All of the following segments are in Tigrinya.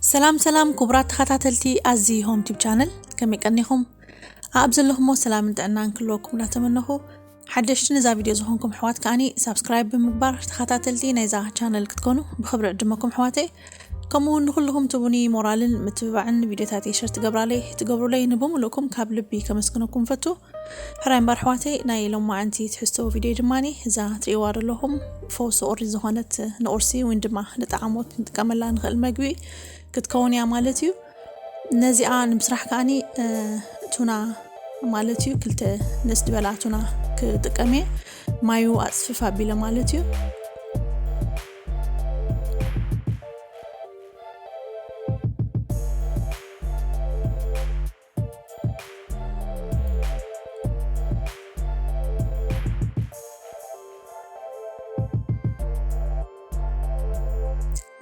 ሰላም ሰላም ክቡራት ተኸታተልቲ ኣዚ ሆም ቲብ ቻነል፣ ከመይ ቀኒኹም? ኣብ ዘለኹሞ ሰላምን ጥዕናን ክህልወኩም እናተመነኹ፣ ሓደሽቲ ነዛ ቪድዮ ዝኾንኩም ኣሕዋት ከኣኒ ሳብስክራይብ ብምግባር ተኸታተልቲ ናይዛ ቻነል ክትኮኑ ብኽብሪ ዕድመኩም ኣሕዋተይ። ከምኡ እውን ንኹልኹም ትቡኒ ሞራልን ምትብባዕን ቪድዮታተይ ሸር ትገብራለይ፣ ትገብሩለይ ንብምሉእኩም ካብ ልቢ ከመስግነኩም ፈቱ። ሕራይ እምበር ኣሕዋተይ፣ ናይ ሎማዓንቲ ትሕዝቶ ቪድዮ ድማኒ እዛ ትርእይዋ ዘለኹም ፈውሲ ቁሪ ዝኾነት ንቁርሲ ወይ ድማ ንጠዓሞት ክንጥቀመላ ንኽእል መግቢ ክትከውን እያ ማለት እዩ። ነዚኣ ንምስራሕ ከኣኒ፣ እ፣ ቱና ማለት እዩ፣ ክልተ ንእስ ዝበላ ቱና ክጥቀም እየ። ማዩ ኣጽፍፍ ኣቢለ ማለት እዩ።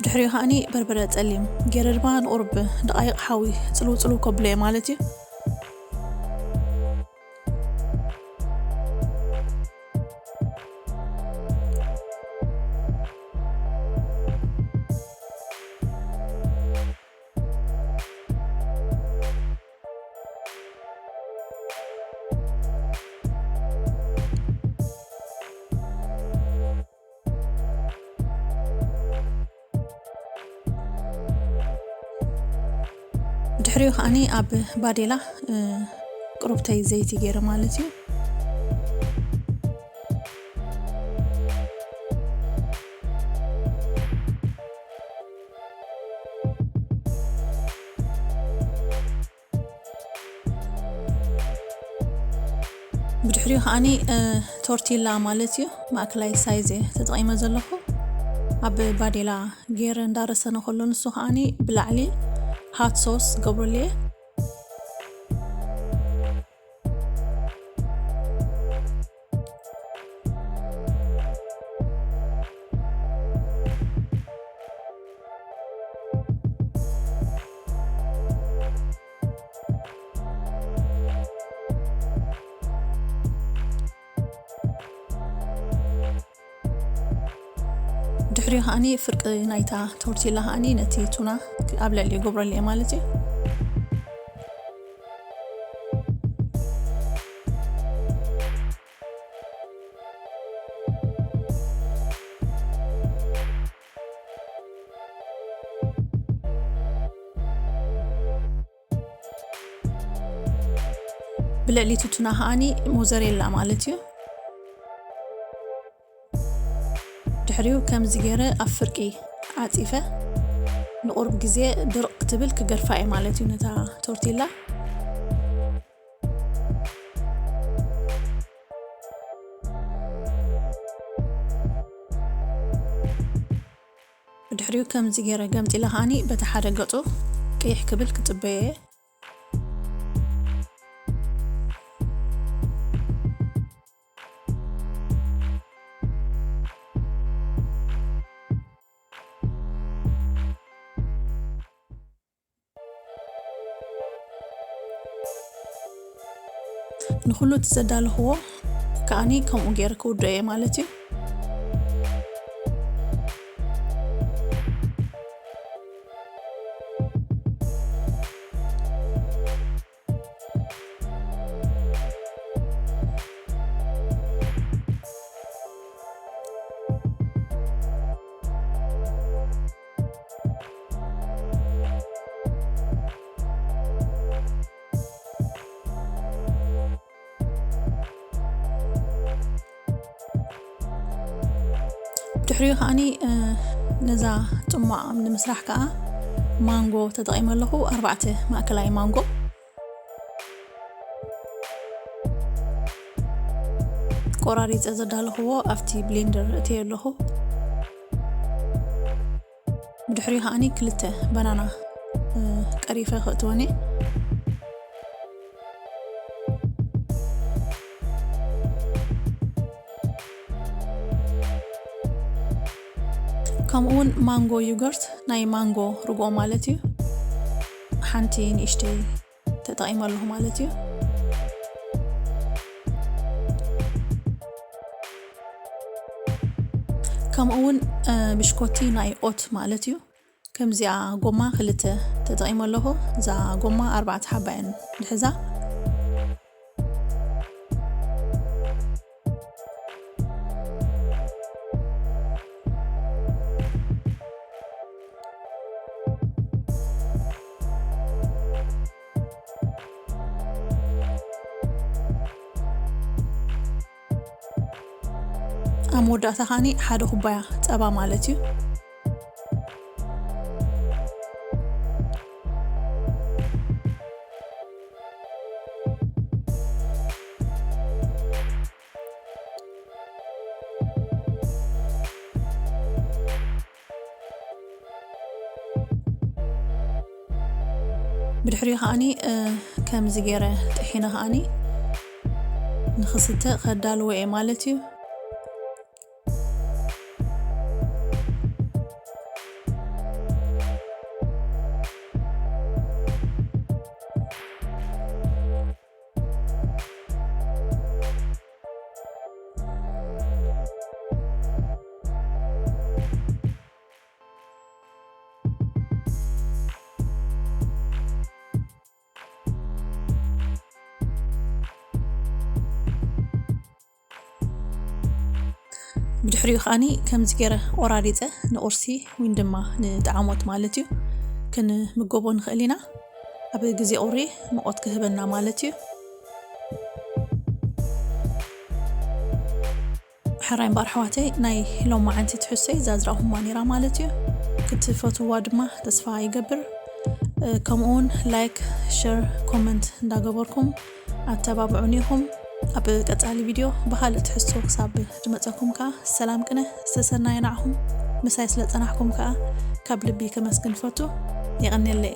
ድሕሪኡ ከኣኒ በርበረ ጸሊም ገይረ ድማ ንቁሩብ ደቓይቕ ሓዊ ጽልው ጽልው ከብሎ እየ ማለት እዩ። ድሕሪኡ ከኣኒ ኣብ ባዴላ፣ እ፣ ቁሩብተይ ዘይቲ ገይረ ማለት እዩ። ብድሕሪኡ ከኣኒ፣ እ፣ ቶርቲላ ማለት እዩ፣ ማእከላይ ሳይዝ እየ ተጠቒመ ዘለኹ። ኣብ ባዴላ ገይረ እንዳረሰነ ከሎ ንሱ ከኣኒ ብላዕሊ ሃት ሶስ ገብረሉ እየ። ድሕሪኡ ከኣኒ ፍርቂ ናይታ ቶርቲላ ከኣኒ ነቲ ቱና ኣብ ልዕሊኡ ገብረሉ እየ ማለት እዩ። ብልዕሊ እቲ ቱና ከኣኒ ሞዘሬላ ማለት እዩ። ድሕሪኡ ከምዚ ገይረ ኣብ ፍርቂ ዓጺፈ ንቁሩብ ግዜ ድርቕ ክትብል ክገድፋ እየ ማለት እዩ ነታ ቶርቲላ። ብድሕሪኡ ከምዚ ገይረ ገምጢለ ከኣኒ በቲ ሓደ ገጹ ቅይሕ ክብል ክጽበዮ እየ። ንኹሉ እቲ ዘዳለኽዎ ከኣኒ ከምኡ ገይረ ክውድኦ እየ ማለት እዩ። ድሕሪኡ ከኣኒ፣ እ፣ ነዛ ጽሟቕ ንምስራሕ ከኣ ማንጎ ተጠቒመ ኣለኹ፣ ኣርባዕተ ማእከላይ ማንጎ። ቆራሪጸ ዘዳለኽዎ ኣብቲ ብሌንደር እተዮ ኣለኹ። ብድሕሪኡ ከኣኒ ክልተ ባናና፣ እ፣ ቀሪፈ ክእትወን እየ። ከምኡ እውን ማንጎ ዩገርት፣ ናይ ማንጎ ርግኦ ማለት እዩ። ሓንቲ ንእሽተይ ተጠቒመ ኣለኹ ማለት እዩ። ከምኡ እውን፣ እ፣ ብሽኮቲ ናይ ኦት ማለት እዩ። ከምዚኣ ጎማ ክልተ ተጠቒመ ኣለኹ። እዛ ጎማ ኣርባዕተ ሓባ እየን ዝሕዛ። ኣብ መወዳእታ ከዓኒ ሓደ ኩባያ ጸባ ማለት እዩ። ብድሕሪኡ ከዓኒ ከምዚ ገይረ ጥሒነ ከዓኒ ንኽስተ ከዳልዎ እየ ማለት እዩ። ብድሕሪኡ ከዓኒ ከምዚ ገይረ ቆራሪፀ ንቁርሲ ወይ ድማ ንጠዓሞት ማለት እዩ ክንምገቦ ንኽእል ኢና። ኣብ ግዜ ቁሪ ሙቐት ክህበና ማለት እዩ። ሕራይ እምበኣር ኣሕዋተይ፣ ናይ ሎማዓንቲ ትሕዝቶይ እዛ ዝረኣኹማ ነይራ ማለት እዩ። ክትፈትውዋ ድማ ተስፋ ይገብር። ከምኡውን ላይክ፣ ሸር፣ ኮመንት እንዳገበርኩም ኣተባብዑኒ ኢኹም። ኣብ ቀጻሊ ቪድዮ ብኻልእ ትሕዝቶ ክሳብ ዝመጸኩም ከኣ ሰላም ቅነ ዝተሰናየ ንዓኹም። ምሳይ ስለ ጸናሕኩም ከኣ ካብ ልቢ ከመስግን ይፈቱ። የቐንየለይ።